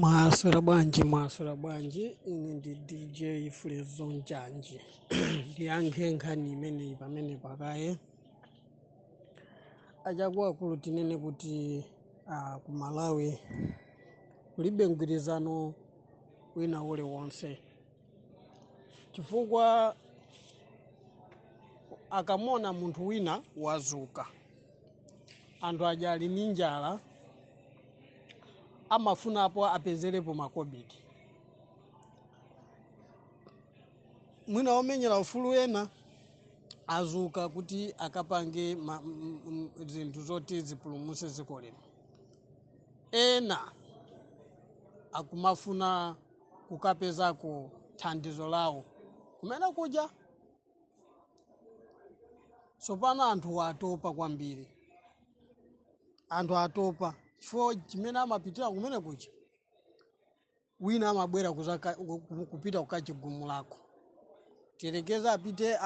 Mwaswera bwanji, mwaswera bwanji? Ine ndi DJ Fulezo Njanji. Ndiyankhe nkhani imeneyi pamene pakaye achakuakulu tinene kuti ku Malawi kulibe mgwirizano wina uliwonse, chifukwa akamona munthu wina wazuka, anthu aja ali ndi njala, amafunapo apezerepo makobidi. Mwina omenyera ufulu ena azuka kuti akapange zinthu zoti zipulumutse dziko lino, ena akumafuna kukapezako thandizo lawo kumene kuja. Tsopano anthu atopa kwambiri, anthu atopa chifukwa chimene amapitira kumene kuja, wina amabwera kupita kukachigumulako. Tiyerekeze apite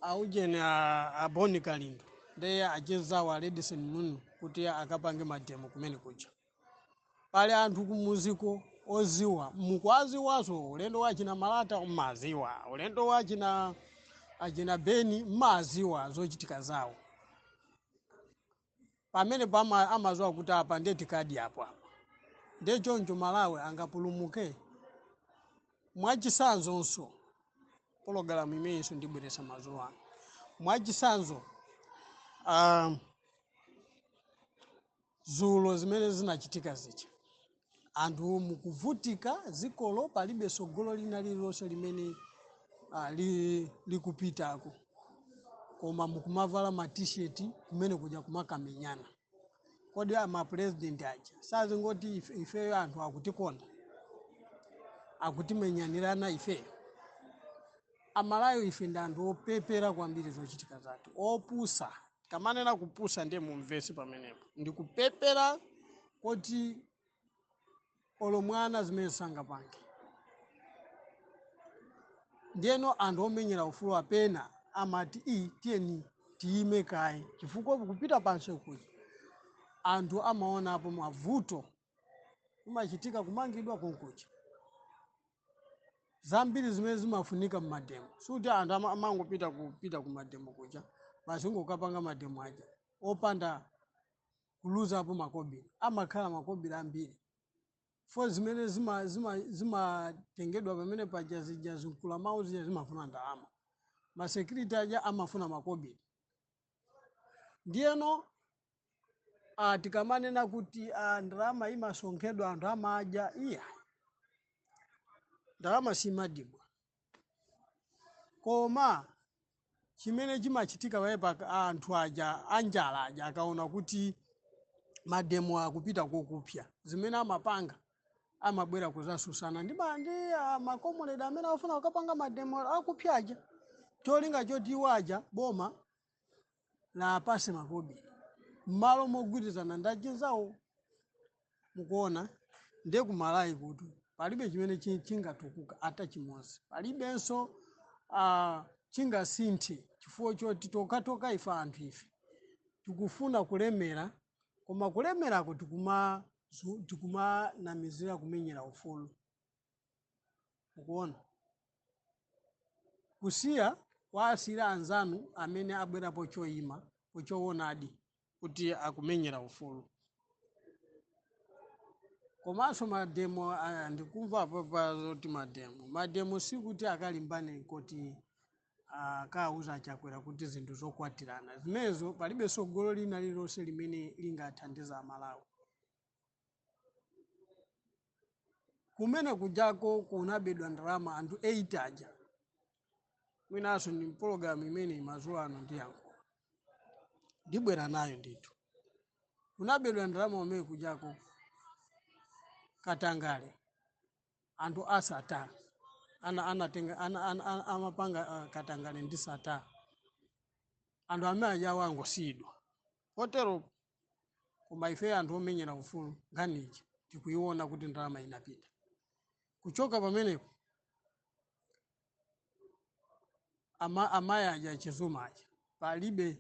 aujeni a Boni Kalindo ndiye achezawo a Redson Munlo kuti akapange mademo kumene kuja. Pali anthu kumuziko oziwa, mukwaziwaso ulendo wachina Malata mmaziwa, ulendo wachina achina Beni mmaziwa zochitika zawo. Pamene amaziwa kuti apa ndiye tikadi apo apa ndiye choncho Malawi angapulumuke. Mwachisanzonso pologalamu imenenso ndibweresa madzulo ano, mwachisanzo zulo zimene zinachitika zija, anthu mukuvutika zikolo, palibe sogolo lina lililonse limene likupitako, koma mukumavala ma t-shirt kumene kuja kumakamenyana. Kodi ama president aja sazingoti ifeyo anthu akutikonda, akutimenyanirana ifeyo? Amalawi ife ndi anthu opepera kwambiri zochitika zathu, opusa. Kamanena kupusa ndiye mumvese pamenepo, ndikupepera kuti olo mwana zimene sangapange. Ndiyeno anthu omenyera ufulu apena amati i tiyeni tiyime kaye, chifukwa kupita pansi kuja anthu amaonapo mavuto kumachitika, kumangidwa konkuja, zambiri zimene zimafunika mmademo. Suti anthu amangopita kupita ku mademo kuja basi ngokapanga mademo aja opanda kuluzapo makobiri, amakhala makobiri ambiri fo zimene zimatengedwa pamene paja zija zinkula mawu zija zimafuna ndalama, ma security aja amafuna makobiri. Ndiyeno tikamanena kuti ndalama imasonkhedwa anthu amadya, iya, ndalama simadibwa. Koma chimene chimachitika pamene anthu aja anjala aja akaona kuti mademo akupita kokupya, zimene amapanga amabwera kuzasusana ndi makomoleda amene afuna kukapanga mademo akupya aja, cholinga choti iwo aja boma la apase makobiri m'malo mogwirizana ndi achinzawo. Mukuona ndiye ku Malawi kuti palibe chimene chingatukuka ata chimodzi, palibenso chingasinthe, chifukwa choti tokatoka ife anthu ife tikufuna kulemera, koma kulemerako tikumanamizira kumenyera ufulu. Mukuona kusiya kwasira anzanu amene abwerapo choyima pochoonadi kuti akumenyera ufulu. Komanso mademo, ndikumva papa zoti mademo sikuti akalimbane kuti akauza Chakwera kuti zinthu zokwatirana zimenezo, palibe sogolo lina lililonse limene lingathandiza Amalawi. Kumene kujako kunabedwa ndalama anthu 8 aja, mwinanso ndi pologalamu imene madzulo ano ndiyankhula ndibwera nayo ndithu. Kunabedwa ndalama umene kujako, katangale, anthu asata ana anatenga ana, ana, ana, amapanga katangale ndi sata, anthu amene ajawo angosiyidwa kotero. Koma ife anthu omenyera ufulu nkhaniyi tikuiona kuti ndalama inapita. Kuchoka pamenepo amayi aja Chizuma aja palibe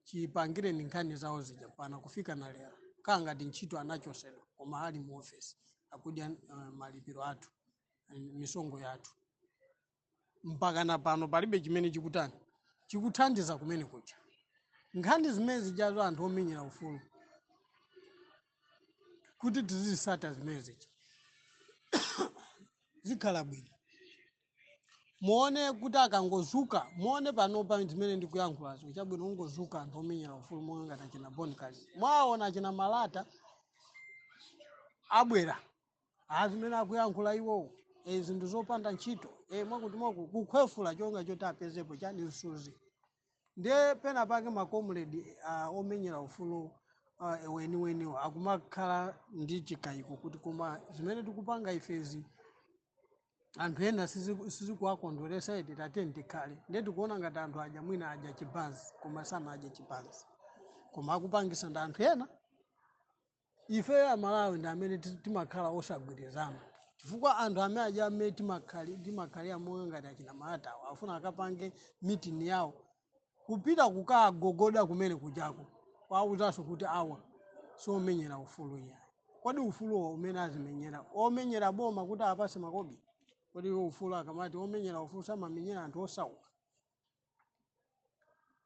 chipangire ni nkhani zawo zija pana kufika na lero. Khala ngati ntchito anachosedwa, koma ali mu ofesi akudya malipiro athu, misongo yathu. Mpaka na pano palibe chimene chikutani, chikuthandiza kumene kuja. Nkhani zimene zijazo, anthu omenyera ufulu, kuti tizizisata zimene zija, zikhala bwino. Muone kuti akangozuka, muone panopa zimene ndikuyankhulazo, chabwino, ungozuka anthu omenyera ufulu monga ngati achina Bon Kalindo, mwaona achina Malata abwera, a zimene akuyankhula iwowo, zinthu zopanda ntchito, mwakuti mwaku kukhwefula chonga choti apezepo chani, msuzi. Ndiye pena pake ma comrade omenyera ufulu weniweniwo akumakhala ndi chikayiko kuti koma zimene tikupanga ifezi anthu ena sizikuwakondweresa iti, tateni tikhale. Ndiye tikuona ngati anthu aja mwina adya chibanzi, koma sanadye chibanzi, koma akupangisa ndi anthu ena. Ife Amalawi ndi amene timakhala osagwirizana, chifukwa anthu amene aja amene timakhalira moyo ngati achina Malatawo afuna akapange meeting yawo, kupita kukagogoda kumene kujako, kwawuzanso kuti awa somenyera ufulu iyayi. Kodi ufuluwo umene azimenyera, omenyera boma kuti apase makobi? Kodi iwo ufulu, akamati omenyera ufulu, samamenyera anthu osauka?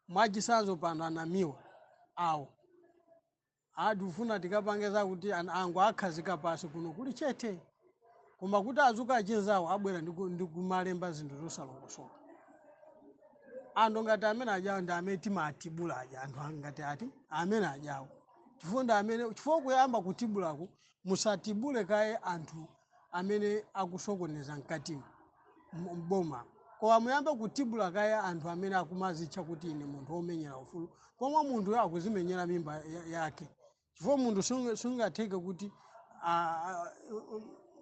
Mwachisanzo pano anamiwa awo adufuna tikapange zakuti angu akhazika pasi kuno kuli chete, koma kuti azuka achinzawo abwera ndi kumalemba zinthu zosalongosoka. Anthu ngati amene ajawo ndi amene timatibula aja, anthu ngati ati amene ajawo, chifukwa ndi amene, chifukwa kuyamba kutibulaku, musatibule kaye anthu amene akusokoneza mkatimo mboma, koma muyambe kutibula kaye anthu amene akumazitcha kuti ine munthu womenyera ufulu, pomwe munthu akuzimenyera mimba yake. Chifukwa munthu sungatheke kuti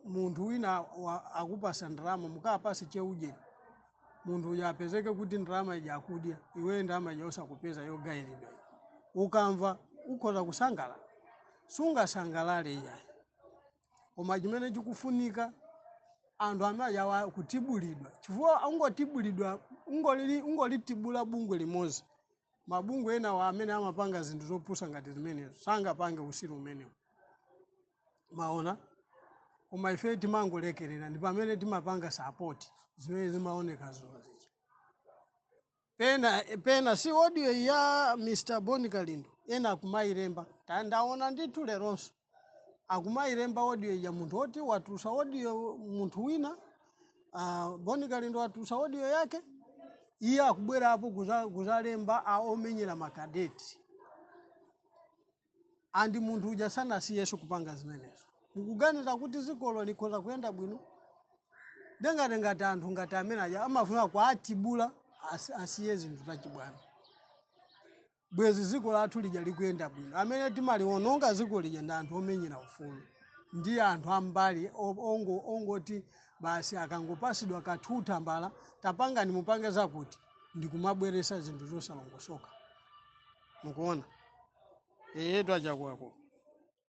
munthu wina akupasa ndalama, mukapase cheuje, munthu uja apezeke kuti ndalama ija akudya, iwe ndalama ija usakupeza yogayiridwa, ukamva ukhoza kusangalala? Sungasangalale iyayi. Koma chimene chikufunika, anthu amene ajawa kutibulidwa, chifukwa ungotibulidwa, ungolitibula bungwe limodzi, mabungwe enawo amene amapanga zinthu zopusa ngati zimenezo sangapange usiru umenewo, maona? Koma ife timangolekerera, ndi pamene timapanga support zimene zimaoneka zulo zija. Pena pena si audio ya Mr Boni Kalindo, ena akumayilemba. Ndaona ndithu leronso akumayilemba audio ya munthu oti watulutsa audio, munthu wina, Boni Kalindo watulutsa audio yake, iye akubwerapo kuzalemba a omenyera makadeti, andi munthu uja sanasiyeso kupanga zimenezo. Mukuganiza kuti zikolo likhoza kuyenda bwino? Dengati ngati anthu ngati amene aja amafuna kuatibula asiye zinthu zachibwana, bwezi ziko lathu lija likuyenda bwino. Amene timaliononga ziko lija ndi anthu omenyera ufulu, ndi anthu ambali ongoti basi akangopasidwa kathuta mbala, tapangani, mupange zakuti, ndikumabweresa zinthu zosalongosoka. Mukuona? Eyetu achakwako.